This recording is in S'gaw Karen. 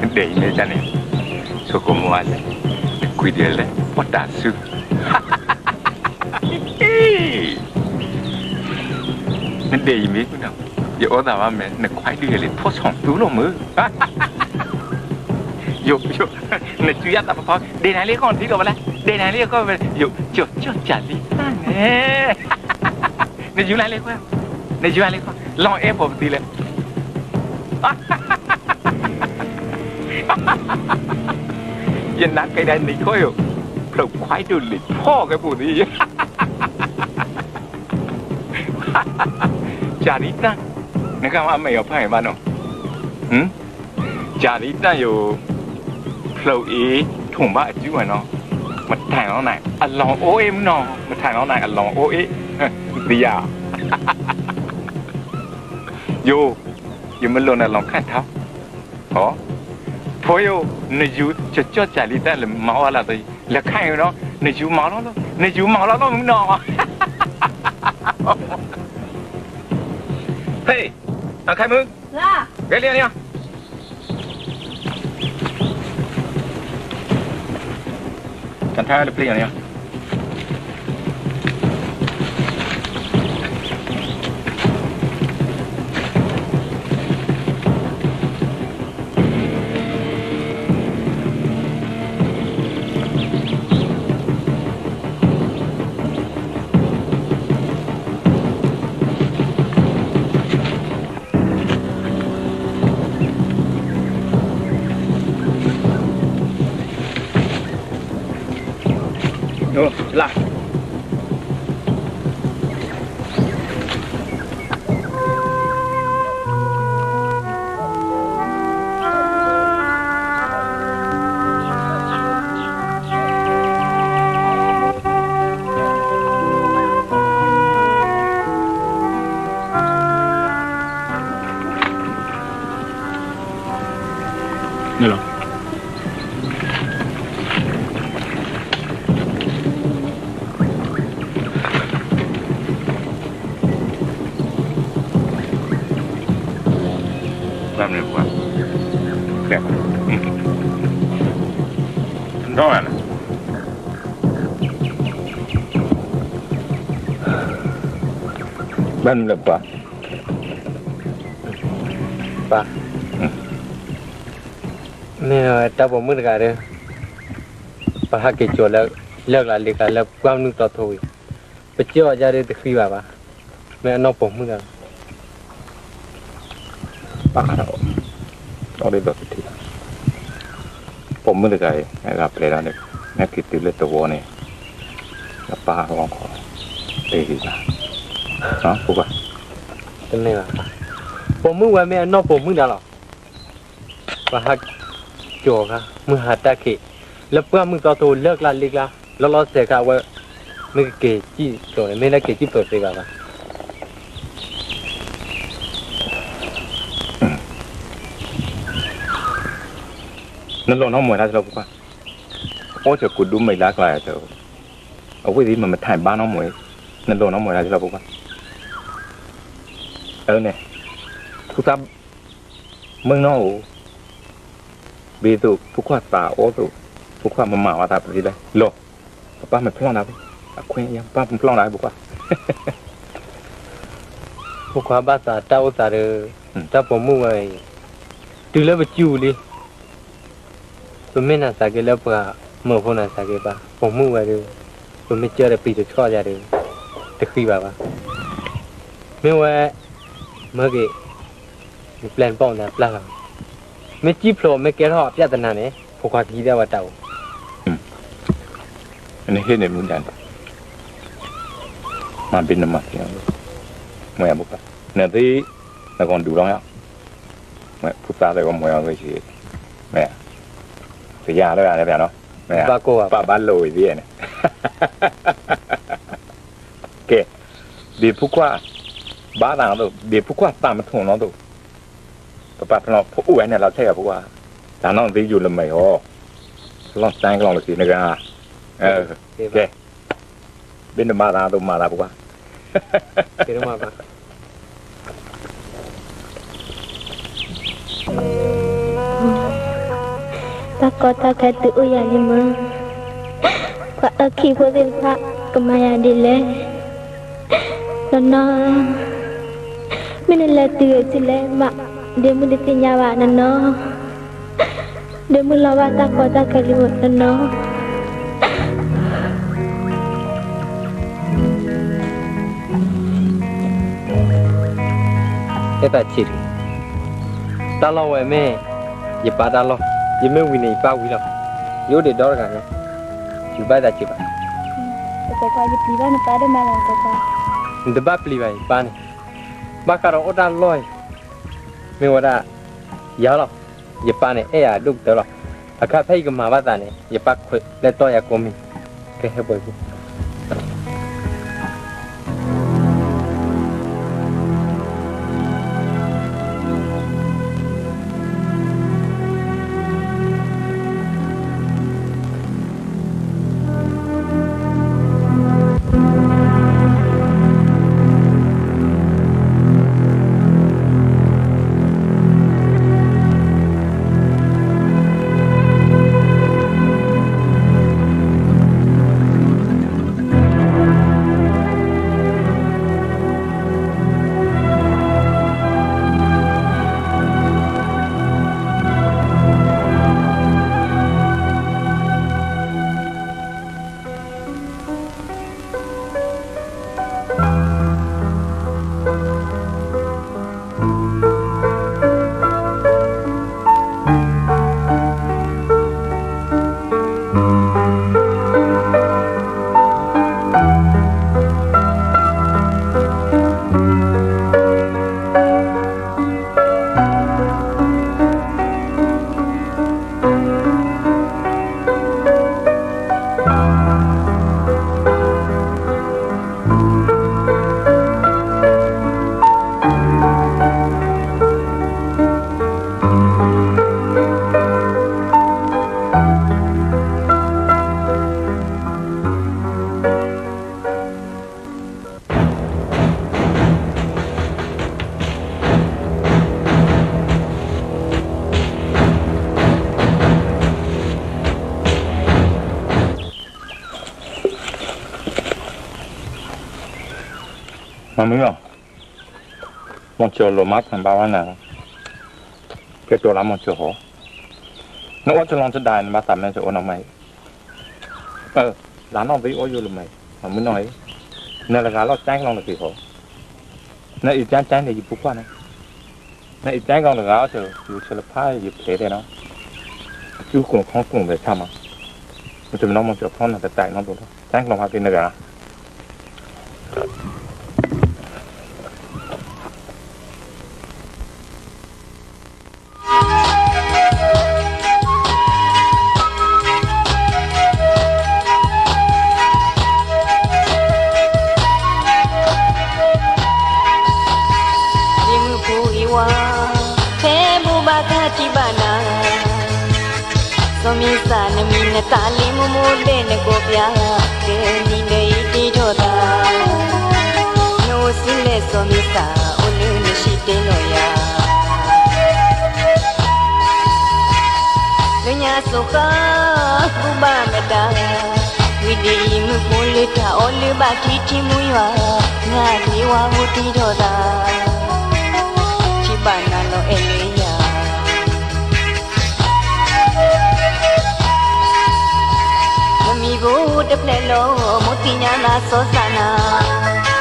နဒဲးယမ့ၢ်တၢ်န့ၣ်, ဆိကမိၣ်အါလဲၣ်, နကွံာ်ဒ်လဲၣ်, ပှၤတၢ်စု, နဒဲးယမ့ၢ်နီၤ, ယအီၣ်သးဘၣ်မ့ၢ် နခွဲးဒုးဟဲလံ ဖီၣ်ဆီၣ်သူလီၤမုၢ်, ယိၤ, နစုယၤသးဖီဖီ, ဒဲးနၤလံဃီထံလီၤဝဲလဲၣ်, ဒဲးနၤလံဃီဝဲ, ယိၤ, ကၠီကၠီကၢ်လံတၢ်န့ၣ် နယူၤလၢလံခွဲး, နယူၤလၢလံခွဲး, လီၤအဲၣ်ပိာ်ပသံလဲၣ်, ယနၢ်ကဲဒၣ်နံၤခီယိၤ, ဖျိးခွဲးဒိၣ်လံဖီၣ်ကဲပိာ်သံ, ကၢ်လံတၢ်, နကမၤအမဲာ်အီၤဖးအံၤဘၣ်နီၤ, ကၢ်လံတၢ်ယိၤ, ဖျိးအ့ၣ်, ထိၣ်ဘၣ်အစုဝဲနီၤ, မထၢၣ်နီၤနၤ အလီၢ်အိၣ်အ့ၣ်မနီၤ, မထၢၣ်နီၤနၤ အလီၢ်အိၣ်အ့ၣ်, သံယၤ ယိၤ, ယမ့ၢ်လိၣ်နၤလီၤခၣ်ထါ, ဖိယိၤ, နယူၤကၠီကၠီကၢ်လံတၢ်လၢမၤအီၣ်လၢ်သီ, လဲၤခါအံၤနီၤ, နယူၤမၤလီၤလီၤ, နယူၤမၤလီၤလီၤမုၢ်နီၤ, ဟ့ၣ်, အခါမုၢ်, ဂဲၤလံန့ၣ် ကထါတပျ့ၤန့ၣ် လၢ် န့ၣ်လီၤ. ဘၣ်မနုၤပှၤ, ကဲ, ဒီး, ဘၣ်မနုၤလၢပှၤ, ပၢ်, မ့ၢ်တၢ်ပိာ်မုၣ်တဂၤဒီး ပဟးက့ၤကၠီၤလၢ လၢၢ်ကျါလ့ကျါလၢပှၢ်မနုၤသီထိဝံၤ, ပစၢၢ်အီၤဒ်တဃံဘၣ်ဘၣ်, မ့ၢ်အနီၢ်ပိာ်မုၣ်တဂၤလီၤ. ပၢ်ဃးဒီး, အီၣ်ဒ်သိးတထံၣ်, ပိာ်မုၣ်တဂၤအံၤ အဂၤပျဲၤဒီးန့ၣ်, နဟဲက့ၤတုၤလၢသဝီန့ၣ်, နပၢ်လီၤခီ, တဂ့ၤဘၣ်, ဖိခွါ, တမ့ၢ်ဘၣ်, ပိာ်မုၣ်ဝဲမ့ၢ်အနီၢ်ပိာ်မုၣ်တဂၤလီၤ. ပဟးကၠီၤခါ မုၢ်ဟါတၢ်ခံး, လၢပှၢ်မုၢ်သီထိ လၢၢ်ကျါလ့ကျါ, လီၤလီၤဆဲးခါအဝဲ, မ့ၢ်ကက့ၤစံၣ်ကျိၤန့ၣ် မ့ၢ်လၢက့ၤစံၣ်ကျိၤသ့ဘၣ်ဘၣ်. နလီၤနီၢ်မွဲၤတၢ်လၢဖိခွါ, အီၣ်စၢၤကူဒူမ့ၢ်လၢကျါ, အဝဲသ့ၣ်မ့ၢ်မထၢၣ်ဘါနီၢ်မွဲၤ, နလီၤနီၢ်မွဲၤတၢ်လၢဖိခွါ, အန့ၣ်, ဖိသၣ် မုၢ်နီၢ်ဧိၤ, ဘ့ၣ်သိးဖိခွါသးအီၣ်သိး, ဖိခွါမၤမၤဝဲသးပသ့လဲၣ်, လီၤ, ပပၢ်မၤဖျီၣ်နၤ, အခွဲးယၤ ပၢ်မၤဖျီၣ်နၤ ဖိခွါ, ဖိခွါဘၣ်သးတၢ်အိၣ်သးဒီး, တၢ်ပိာ်မုၣ်ဝဲအံၤ, တုၤလၢပစုပူၤလံ ပမ့ၢ်နၤစးက့လၢပှၤမၢဖိနၤစးက့ဘၣ်, ပိာ်မုၣ်ဝဲဒီး, ပမ့ၢ်ကၢဒီးပံၤတဆီၣ်ယၤဒီး, တဃံဘၣ်ဘၣ်, မ့ၢ်ဝဲ, မၢက့ၤ, နပျဲၢ်နဘီၣ်နၤပျၢ်လီၤ, မ့ၢ်စံၣ်ဖျိးမ့ၢ်ကဲထီၣ်အပျၢ်တနၤန့ၣ် ဖိခွါကဟံးဒၣ်ဝဲတၢ်အိၣ်, နဟ့ၣ်န့ၢ်မူဒါန့ၣ်, မၤဘ့ၣ်နမၤသ့, မ့ၢ်အဖိခွါ, နသ့, နကီၢ်ဒူးလီၤ, မ့ၢ်ဖိသၣ်သ့ၣ်ကီးမ့ၢ်အဝဲ, မ့ၢ်, သ့ၣ်ညါလၢအန့ၣ်နီၤ, မ့ၢ်, ပၢ်ဘၣ်လိာ်ဝံၤသ့ၣ်န့ၣ်, ကဲ, ဘ့ၣ်ဖိခွါ, ဘၣ်သးနီသိး ဘ့ၣ်ဖိခွါသးမထိၣ်နီသိး, ပပာ်ဖျီၣ်ဖိအိၣ်ဝဲန့ၣ်လီၤထဲအဖိခွါ, တၢ်နီၢ်သ့ယိာ်လၢမဲာ်အီၤ, လီၢ်စဲကလီၢ်လၢသ့ၣ်နဂၤ, ကဲ, ဘ့ၣ်နမၤသးသိးမၤသးဖိခွါ, ကဲ, မၤသး, တၢ်ကီတၢ်ခဲတုၤအိၣ်ယၤလံမၢ်, ပှၤအၢခံဖိသ့ၣ်တဖၣ်ကမၤယၤဒ်လဲၣ်. နီၢ်နီၢ်, မ့ၢ်နလဲၤတုၤဂ့ၤဆူလဲၣ်မး, ဒ့မုၣ်တသ့ၣ်ညါဘၣ်နီၢ်နီၢ်, ဒ့မုၣ်လီၤဘၣ်တၢ်ကီတၢ်ခဲလံမၢ်နီၢ်နီၢ်. အဲၣ်သးဆံးတဂ့ၤ, တၢ်လီၢ်ဝဲမ့ၢ် ယပၢ်တၢ်လီၢ်, ယမ့ၢ်ဝံၤန့ၣ် ယပၢ်ဝံၤလီၤ. ယအိၣ်ဒံးဒီတဂၤညါ, ယဘၣ်သးဆံးဘၣ်. နတဘၣ်ပျံၤဘၣ်ယပၢ်န့ၣ်, ဘၣ်ဃးဒီးအိၣ်တၢ်လီၢ်အံၤ, မ့ၢ်ဝဲဒၣ် ယၤလီၤ. ယပၢ်န့ၣ်အဲၣ်ယၤဒိၣ်ကတၢၢ်လီၤ. အခါဖဲယကမၤဘၣ်သးန့ၣ် ယပၢ်ခွဲးလဲၢ်တီၢ်ယၤကိးမံၤ, ကဟဲပှဲၤပူၤ မ့ၢ်မုၢ်လီၤ, မီၢ်ကၠီၤလိာ်မါဖၣ်ဘၣ်ဝဲနၤ, ကဲတိၤလၢမီၢ်ကၠီၤဟီ, နအိၣ်တလီၤတဒါ နဘၣ်သးမဲာ်တအိၣ်နီၢ်မးအံၤ, လါနီၣ်သ့အိၣ်ယိာ်လၢမးအံၤ, မုၢ်နီၢ်အံၤ, နတဂၤလီၤကၠဲကလီၤတဂ့ၤဟီ, နအံၤကၠဲကၠဲန့ၣ် ယပူၤကွၢ်န့ၣ်, နအံၤကၠဲကလီၤတဂၤအီၤ ယဆၢလၢဖးယဖျဲးတဲနီၤ, အစုကျိၤခီကျိၤဝဲဆၣ်မး, မ့တမ့ၢ်နီၢ်မီၢ်ကၠီၤဖီၣ်နၤတတၢ်အံၤနီတဘျီလီၤ, ကၠဲကလီၤဖးက့ၤနဂၤ လ့မုၣ်ဖိအံၤဝါ, ဖဲဘူးဘၣ်ခါထံၣ်ဘၣ်နၤ, စီၤမံစၢ်နမံၤနသၣ်လံ မိၢ်မိၢ်ဒဲးနကိးပျၢ်, တနံၤဒီးအံၤတ့ထီၣ်သး, နအိၣ်ဆူလဲၣ်စီၤမံစၢ် အိၣ်လၢနဟံၣ်တဲလီၤယၤ လၢညါစိၤဃၣ် ဘူးဘၣ်မတၤ, ဝံၤဒ်အံၤ မုၣ်ဖိလၢတၢ်အီၣ်လၢဘၣ်ထံထံမူယွၤ, နၤသ့ဝါဟူထံထီၣ်သး, ထံၣ်ဘၣ်နၤလီၤအဲၣ်လၢယၤ, မမံၤဖိတဖျဲးလီၤ မိၢ်သ့ၣ်ညါသးစီၤသးနၤ